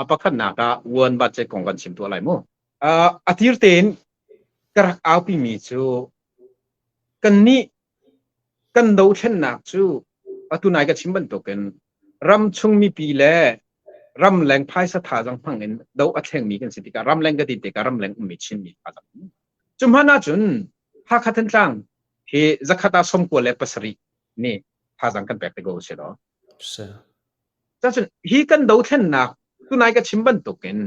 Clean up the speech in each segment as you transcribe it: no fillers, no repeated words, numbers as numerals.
A pakhatnak ah one budget kong kan chim tuah lai mu. A tir tein ka rak aupi mi cu kannih kan dothlennak cu atu nai ka chim bantukin ramchung mipi le ramleng phaisa thazaang hmang in do a thlengmi kan si tikah ramleng ka ti tikah ramleng ummi Chinmi thazaang. Cu hmanh ahcun Hakha Thantlang hi zakhat ah 97 nih thazaang kan pek te ko si law. Cacun hi kan dothlennak tunai ka chim bantukin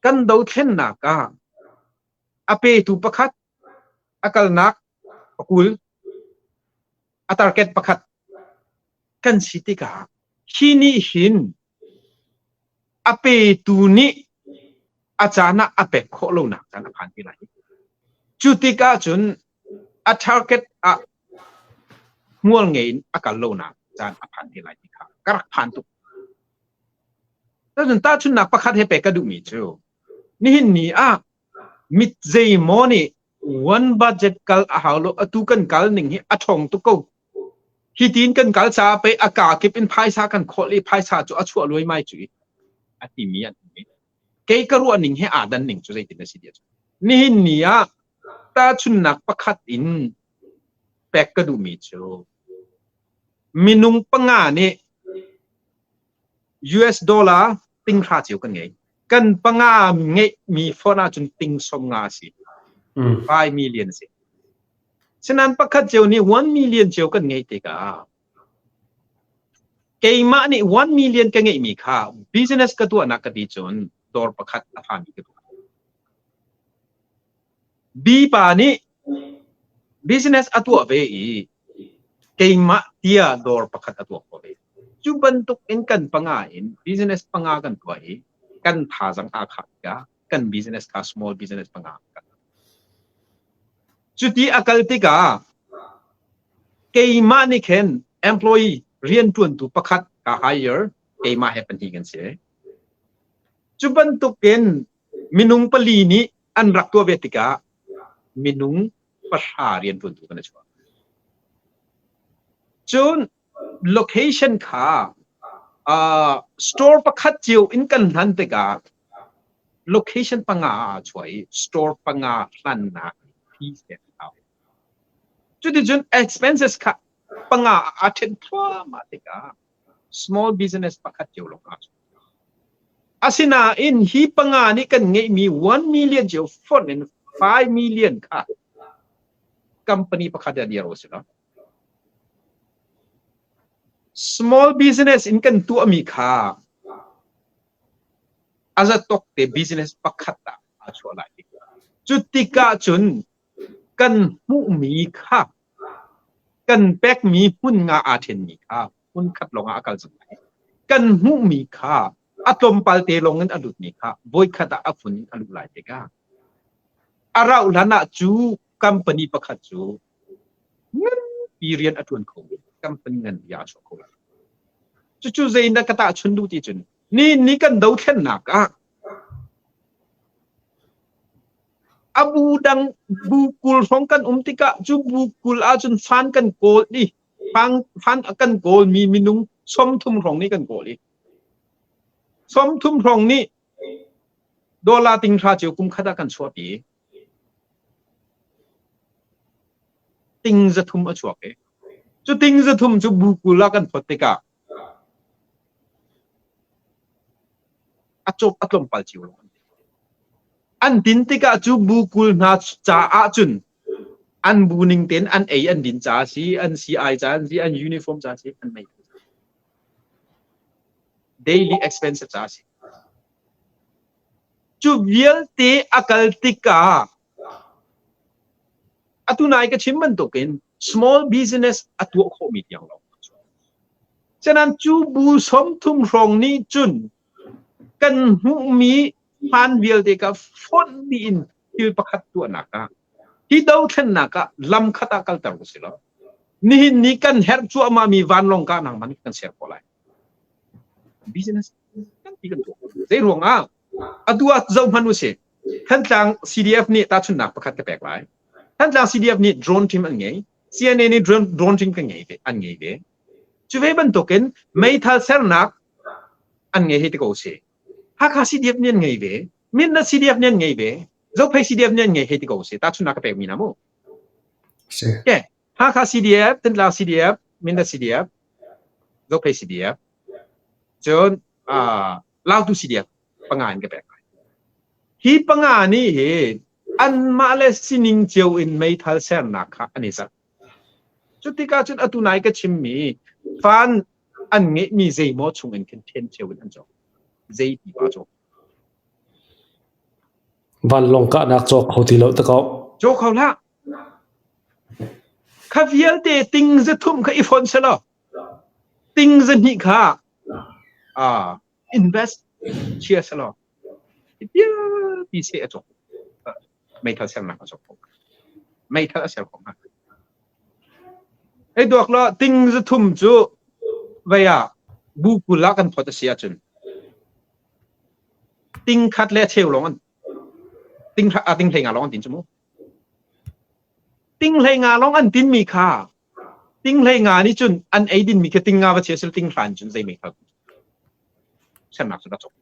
kan dothlennak ah a petu pakhat a kalnak pakul a target pakhat kan si tikah hi nih hin a petu nih a caan ah a pek khawh lonak caan a phan ti lai. Cu tikah cun a target ah hmual ngei in a kal lonak caan a phan te lai ti kha ka rak phan tuk. Cun tahchunhnak pakhat he pek ka duhmi cu nihin ni ah mit zeimaw nih one budget kal a hau lo atu kan kal ning hi a ṭhawng tuk ko. Hi tiin kan kal caah pei a kaa kip in phaisa kan khawlh i phaisa cu a chuah luaimai cu i a timi an um i kei ka ruah ning he aa dan ning cu zeitin a si ti nihin ni ah tahchunhnak pakhat in pek ka duhmi cu minung panga nih US dollar ting hra cio kan ngei. Kan panga ngeihmi phone ahcun ting som nga a si. 5 million a si. Sinan pakhat cio nih 1 million cio kan ngeih tikah keimah nih 1 million ka ngeihmi kha business ka tuahnak ka ti cun dawr pakhat a fami ka tuah. B pa nih business a tuah ve i keimah tia dawr pakhat a tuah khawh ve. Cu bantuk in kan panga in business panga kan tuah i kan thazang aa khah tikah kan business kha small business panga kan Cuti a kal tikah keimah nih khin employee rianṭuantu pakhat ka hire keimah he pahnih kan si. Cu bantukin minung pali nih an rak tuah ve tikah minung pahra rianṭuantu kan i chuah. Cun location kha uh, store pakhat cio in kan hlan tikah location panga ah chuah i store panga hlannak fees pek a hau. Cuticun expenses kha panga ah aa ṭhen thluahmah tikah small business pakhat cio lawng aa chuah. Asinain hi panga nih kan ngeihmi 1 million cio fonh in 5 million kha company pakhat ah dir u sih law small business in kan tuahmi kha a zatawk te business pakhat ah aa chuah lai. Cu tikah cun kan hmuhmi kha kan pekmi hmun nga aa ṭhenmi kha hmun khat lawngah a kal cang lai. Kan hmuhmi kha a tlawmpal te lawng in a lutmi kha voikhat ah a fun in a luh lai tikah a rauh hlan ah cu company pakhat cu nganpi rian a ṭuan kho company nganpi ah a chuak kho lai. Cucu zei na ka tahchun duh ti cun ni ni kan dothlennak ah a bu dang bu kul hrawng kan um tikah cu bu kul ahcun fan kan kawl i fan fan kan kawl mi minung 30 hrawng nih kan kawl i 30 hrawng nih dollar ting hra cio kum khat ah kan chuahpi ting 300 a chuak i cu ting 300 cu bu kul ah kan phot tikah A cawp a tlawmpal cio lawng an ti. An din tikah cu bu kul hna caah cun an bu ning tein an ei an din ca a si, an si-ai ca an si, an uniform ca a si, an mei. Daily expenses ca a si. Cu vialte a kal tikah atu nai ka chim bantukin small business a tuah khawhmi tiang lawng. Senan cu bu 30 hrawng nih cun kan hmuhmi hmaan vialte kha fonh dih in thil pakhat tuahnak ah hi dothlennak ah lam khat ah kalter u si law nihin ni kan herh cuahmah mi vanlawng kahnak man kan ser khawh lai. Business kan ti kan tuah. Zei ruang ah atu ah zoh hmanh u si. Thantlang CDF nih tahchunhnak pakhat ka pek lai. Thantlang CDF nih drone team an ngei. CNA nih drone, drone team kan ngei ve, an ngei ve. Cu ve bantukin meithal sernak an ngei hei ti ko si. Hakha CDF nih an ngei ve. Mindat CDF nih an ngei ve. Zophei CDF nih an ngei hei ti ko si. Tahchunhnak ka pekmi hna mu. Si. Okay. Hakha CDF, Tintlang CDF, Mindat CDF, Zophei CDF, cun uh, Lautu CDF panga in ka pek lai. Hi panga nih hi anmah le sining cio in meithal sernak kha an i zalh. Cutikah cun atu nai ka chimmi fan an ngeihmi zeimaw chung in khin ṭhen cio in an cawk. Zei ti pa cawk. Vanlawng kahnak cawk kho ti lo ta ko. Cawk kho hlah. Kha vialte ting zathum kha i fonh selaw ting zahnih kha ah invest chia selaw vialpi seh a cawk. Meithal sernak a cawk kho. Meithal a ser kho hnga. Hei duak law ting zathum cu vei ah bu 20 ah kan phawt a si ahcun ting khat le a cheu lawng an ting ting hlei nga lawng an tin cu mu. Ting hlei nga lawng an tinmi kha ting hlei nga nih cun an ei dinmi kha ting nga va chia sil ting hran cun zei meithal sernak cu a cawk.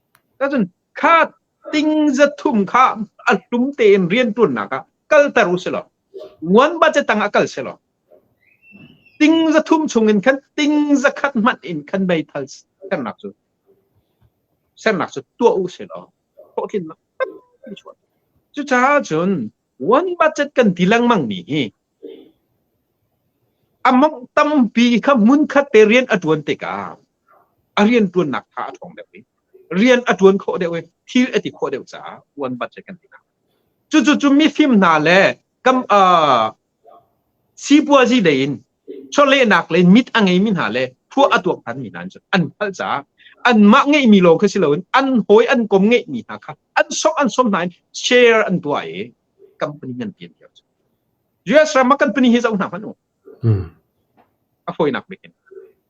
Cun kha ting zathum kha a hlum tein rianṭuannak ah kalter u silaw nguan budget tang ah kal silaw ting 300 chung in khan ting 100 hmanh in khan meithal sernak cu sernak cu tuah u silaw hlawhtlinnak tampi chuah. Cucaah cun one budget kan ti lengmang mi hi a mongh tampi kha hmunkhat te rian a ṭuan tikah a rian ṭuannak tha a ṭhawng deuh i rian a ṭuan khawh deuh i thil a ti khawh deuh caah one budget kan ti hna. Cucu cu mifim hna le kam uh, sipuazi lei in chawlehnak lei mit a ngeimi hna le thua a tuak thanmi hna cu an hngalh caah anmah ngeihmi lawng kha si loin an hawi an kom ngeihmi hna kha an sawm an sawm hna in share an tuah i company nganpi an dirh. US ram ah company hi zoh hna hmanh u. A fawinak bik in.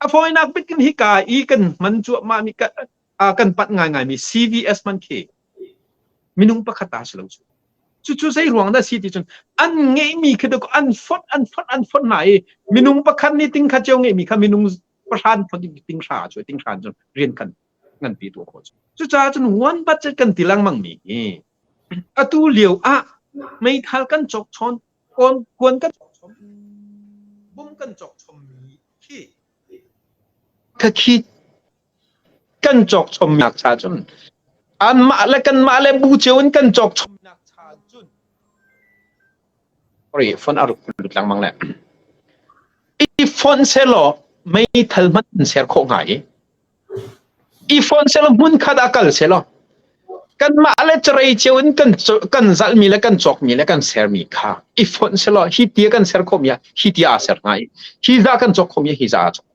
A fawinak bik in hika i kan hman cuahmah mi kan panh ngaingai mi CVS man khi minung pakhat ta si lo cu. Cucu zei ruang dah si ti cun an ngeihmi khi dawk an fonh an fonh an fonh hna i minung pakhat nih ting khat cio ngeihmi kha minung pahran fonh ting hra cu ting hra cun rian kan nganpi tuah khawh cu. Cucaah cun one budget kan ti lengmang mi hi atu lio ah meithal kan cawk chawn kuan kan cawk chom bum kan cawk chom mi khi khakhi kan cawk chomnak cha cun anmah le kanmah le bu cio in kan cawk chomnak cha cun sorry phone a ruk lut lengmang le i phone selaw meithal hmanh an ser khawh hnga i i phone selaw hmun khat ah kal selaw kanmah le carei cio in kan kan zalhmi le kan cawkmi le kan sermi kha i fonh selaw hi tia kan ser khawhmi ah hi tia aa ser hnga i hi za kan cawk khawhmi hi za aa cawk.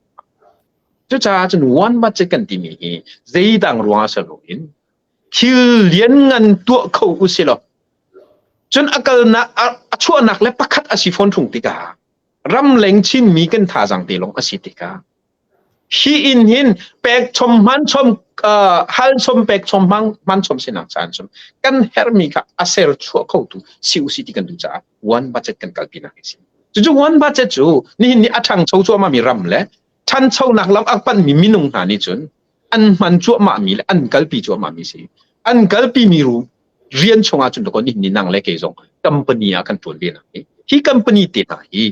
Cucaah cun one budget kan timi hi zeidang ruangah si loin thil lianngan tuah kho u si law cun a kalnak a chuahnak le pakhat a si fawn ṭung tikah ramleng Chinmi kan thazaang te lawng a si tikah hi inn hin pek chom hman chom hal chom pek chom hmang hman chom sinak caan chom kan herhmi kha a ser chuah khotu si u si ti kan duh caah one budget kan kalpi nak hi si. Cucu one budget cu nihin ni a ṭhangcho cuahmah mi ram le ṭhanchonak lam a panmi minung hna nih cun an hman cuahmah mi le an kalpi cuahmah mi si. An kalpi mi ru rian chungah cun dakaw nihin ni nang le kei zong company ah kan ṭuan ve nak hi. Hi company te hna hi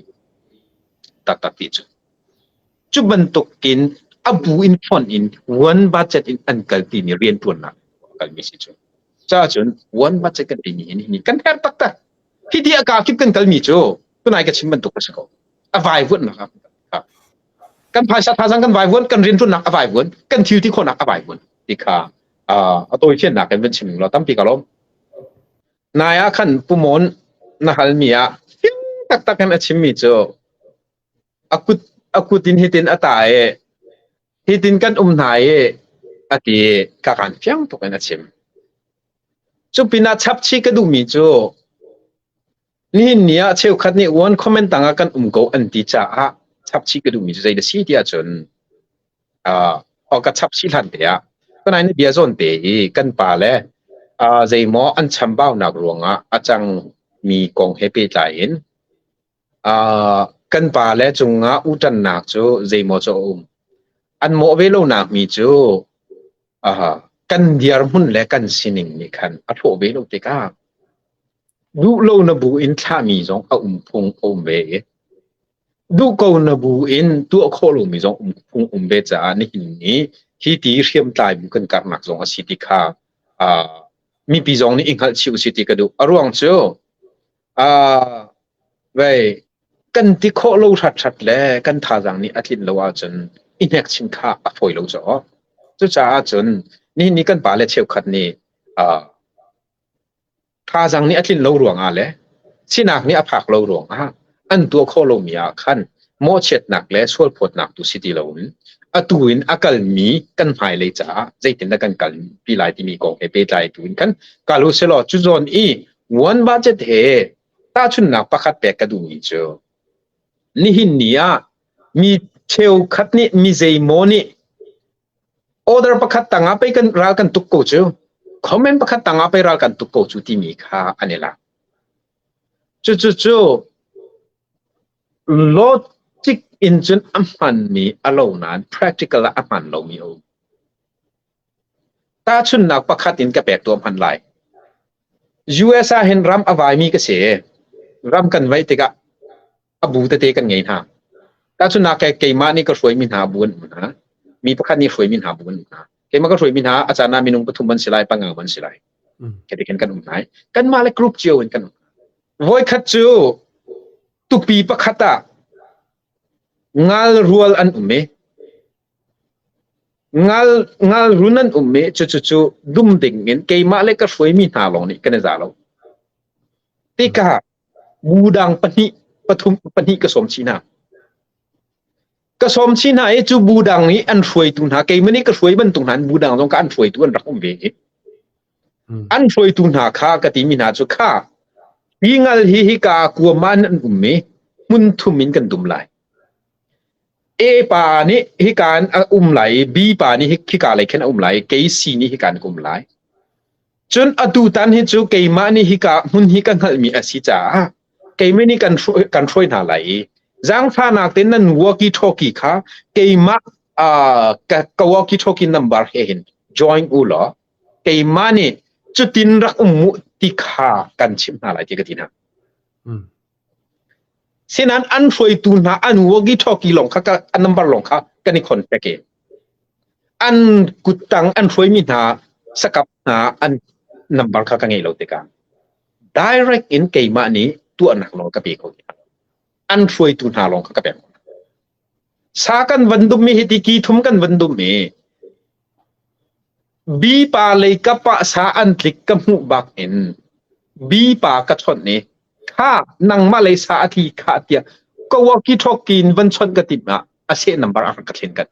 taktak ti cu cu bantuk in a bu in fonh in one budget in an kalpi mi rian ṭuannak kalmi si cu. Ca cun one budget kan timi hi kan herh taktak. Hi ti a kaa kip kan kalmi cu tunai ka chim bantuk a si ko. A vaivuanhnak ah kan phaisa thazang kan vaivuan, kan rianṭuannak a vaivuan, kan thil ti khawhnak a vaivuan ti kha a tawifiannak in van chim law tampi ka lawm. Nai ah khan Pu Mon na halmi ah fing taktak in a chimmi cu a kut a kut in hitin a ta i hitin kan um hna i a ti ka kan fiang tuk in a chim. Cu pinah chapchih ka duhmi cu nihin ni ah cheukhat nih one comment tangah kan um ko an ti caah chapchih ka duhmi cu zei da si ti ahcun uh, ka chapchih hlan te ah tunai na bia zawn te i kan pa le uh, zeimaw an chambaunak ruangah a cangmi kong he pehtlai in uh, kan pa le cungah uṭannak cu zeimaw cu a um. An mawh ve lonak mi cu. Kan dirhmun le kan sining nih khan a hlawh ve lo tikah duh lo na bu in thlahmi zong a um phung a um ve i duh ko na bu in tuah khawh lomi zong um phung um ve caah nihin ni hi ti hriamtlai bu kan karhnak zong a si ti kha mipi zong nih i hngalh chih usih ti ka duh. A ruang cu vei kan ti khawh lo hrathrat le kan thazaang nih a tlinh lo ahcun i hnek chin kha a fawi lo caw. Cucaah cun nihin ni kan pale cheukhat nih thazaang nih a tlinh lo ruangah le sinak nih a phak lo ruangah an tuah khawh lomi ah khan mawhchiatnak le sualphawtnak tu si ti loin atu in a kalmi kan hmailei caah zeitindah kan kalpi lai timi kong he pehtlai tu in khan kal u silaw cu zawn i one budget he tahchunhnak pakhat pek ka duhmi cu nihin ni ah mi cheukhat nih mi zeimaw nih order pakhat tangah pei kan ral kan tuk ko cu comment pakhat tangah pei ral kan tuk ko cu timi kha an i lak. Cucu cu logic in cun a hmanmi a lo nain practical ah a hman lomi a um. Tahchunhnak pakhat in ka pek tuah hmanh lai. US ah hin ram a vaimi ka si. Ram kan vaih tikah a bu tete kan ngei hna. Tahchunhnak ke keimah nih ka hruaimi hna bu an um hna. Mi pakhat nih hruaimi hna bu an um hna. Keimah ka hruaimi hna a caan ah minung pathum an si lai, panga an si lai. Khi khin kan um hna. Kanmah le group cio in kan um. Voikhat cu tupi pakhat ah ngal rual an um i ngal ngal run an um i cucu cu dum ding in keimah le ka hruaimi hna lawng nih kan i za lo. Tikah bu dang pahnih pathum pahnih ka sawm chih hna. Ka sawm chih hna i cu bu dang i an hruaitu hna keimah nih ka hruai bantuk hna in bu dang zong ka an hruaitu an rak um ve i an hruaitu hna kha ka timi hna cu kha hi ngal hi hika kuam ah an um i hmun thum in kan dum lai. A pa nih hika in a um lai i B pa nih hika lei khin a um lai i kei C nih hika in ka um lai. Cun atu tan hi cu keimah nih hika hmun hi ka hngalhmi a si caah keimah nih kan hruai, kan hruai hna lai i zaangfahnak tein nan walkie talkie kha keimah uh, ka, ka walkie talkie number he hin join u law keimah nih cutin rak um mu ti kha kan chimh hna lai ti ka ti hna. Sinan an hruaitu hna an walkie talkie lawng kha ka a number lawng kha kan i contact i an kuttang an hruaimi hna sakap hna an number kha ka ngei lo tikah direct in keimah nih tuahnak nawl ka pe kho ti an hruaitu hna lawng kha ka pek sa kan van dum mi hi ti ki thum kan van dum mi B pa lei kap ah sa an tlik ka hmuh bak in B pa ka chawnh i kha nangmah lei sa a tli kha tiah ka walkie talkie in van chawnh ka timh ah a seh number a rak ka thlen kan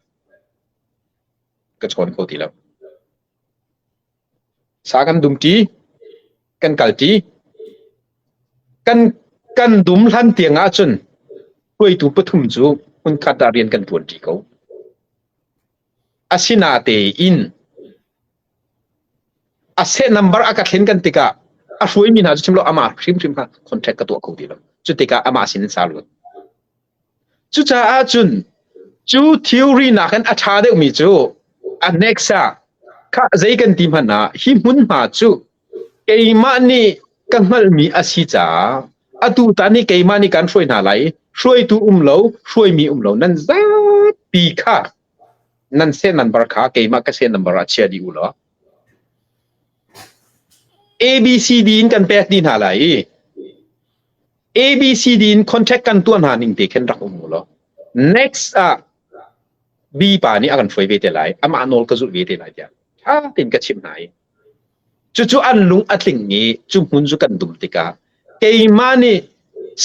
ka chawn kho ti lo sa kan dum ṭi kan kal ṭi kan kan dum hlan tiang ah cun hruaitu pathum cu hmunkhat ah rian kan ṭuan ṭi ko asinatein a seh number a ka thlen kan tikah a hruaimi hna cu chim lo amah hrimhrim kha contract ka tuah kho ti lo cu tikah amah sin in sa lut Cucaah cun cu theory nakin a ṭha deuhmi cu a next ah khah zei kan ti hmanh ah hi hmunhma cu keimah nih ka hngalhmi a si caah atu tan hi keimah nih kan hruai hna lai i hruaitu um lo hruaimi um lo nan zapi kha nan seh number kha keimah ka seh number ah chia dih u law ABCD in kan pek dih hna lai i ABCD in contact kan tuah hna ning te khin rak um u law next ah B pa nih a kan hruai ve te lai amah nawl ka zulh ve te lai tiah ṭha tein ka chimh hna i cucu an lung a tling i cu hmun cu kan dum tikah keimah nih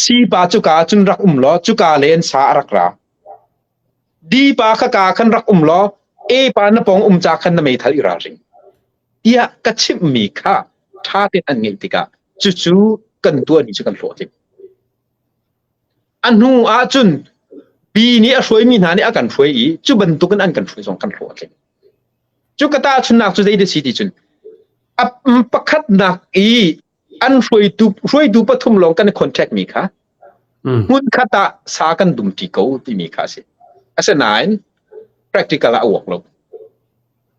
C pa cuka cun rak um law cuka le an sa a rak ra D pa kha ka khan rak um law A pa na pawng um ca khan na meithal i ralring tiah ka chimhmi kha ṭha tein an ngeih tikah cucu kan tuahmi cu kan hlawhtling. A hnu ahcun B nih a hruaimi hna nih a kan hruai i cu bantukin an kan hruai zong kan hlawhtling. Cu ka tahchunhnak cu zei da si ti cun a pakhatnak i an hruaitu hruaitu pathum lawng kan i contact mi kha hmun khat ah sa kan dum ṭi ko timi kha a si. Asinain practical ah a work lo.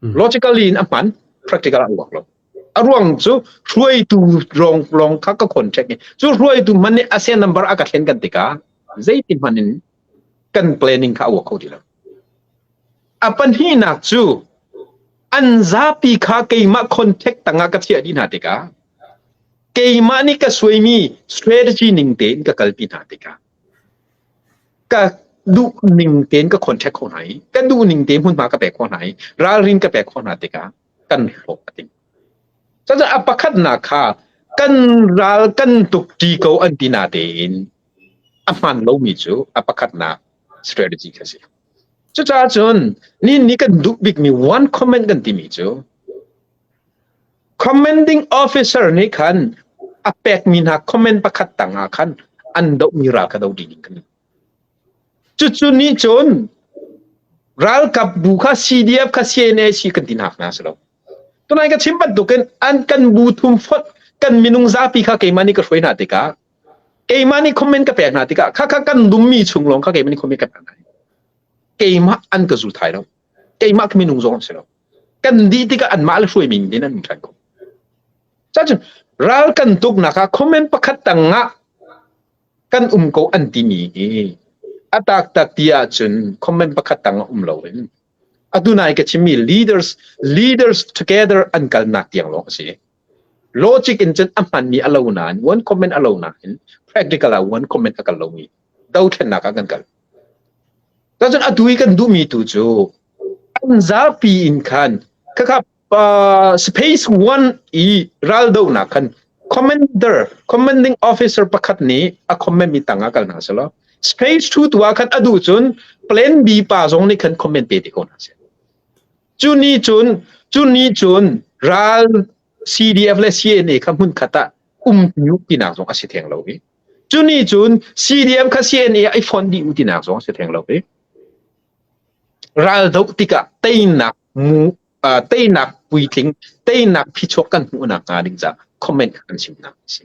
Logically in a hman, practical ah a work lo. A ruang cu hruaitu lawng lawng kha ka contact i cu hruaitu hman nih ASEAN number a ka thlen kan tikah zeiti hmanh in kan planning kha a work kho ti lo. A pahnihnak cu an zapi kha keimah contact tangah ka chiah dih hna tikah keimah nih ka suaimi strategy ning tein ka kalpi hna tikah ka duh ning tein ka contact kho hna i ka duh ning tein hmunhma ka pek khawh hna i ralrin ka pek khawh hna tikah kan hlawk a ting. Cucaah a pakhatnak kha kan ral kan tuk ṭi ko an ti na tein a hmaan lomi cu a pakhatnak strategy kha si. Cucaah cun ni ni kan duh bikmi one comment kan timi cu Commanding officer nih khan a pekmi hna comment pakhat tang ah khan an dohmi ral kha do ding kan Cucu nih cun ralkap bu kha CDF kha CNA si kan ti hna si lo. Tunai ka chim bantukin an kan bu thum fonh kan minung zapi kha keimah nih ka hruai hna tikah keimah nih comment ka pek hna tikah kha kha kan dummi chung lawng kha keimah nih comment ka pek hna. Keimah an ka zul thai lo. Keimah ka minung zong an si lo. Kan dih tikah anmah le hruai min din an um ṭhan ko. Cacun ral kan tuknak ah comment pakhat tangah kan um ko an timi hi a taktak ti ahcun comment pakhat tang ah um loin atu nai ka chimmi leaders leaders together an kalnak tiang lawng a si. Logic in cun a hmanmi a lo nain one comment a lo nain practical ah one comment a kal lomi dothlennak ah kan kal. Cun atu i kan duhmi tu cu an zapi in khan khakha Space One i raldohnak khan commander commanding officer pakhat nih a comment mi tang ah kal hna selaw Space 2 tu ah khan a duh cun Plan B pa zong nih khan comment pe te ko hna seh. Cu ni cun cu ni cun ral CDF le CNA kha hmun khat ah um tinak zong a si theng lo i cu ni cun CDF kha CNA ai fon dih u tinak zong a si theng lo i ral doh tikah teinak mu teinak puitling teinak phichuak kan hmuhnak hnga ding ca comment kan chimnak a si.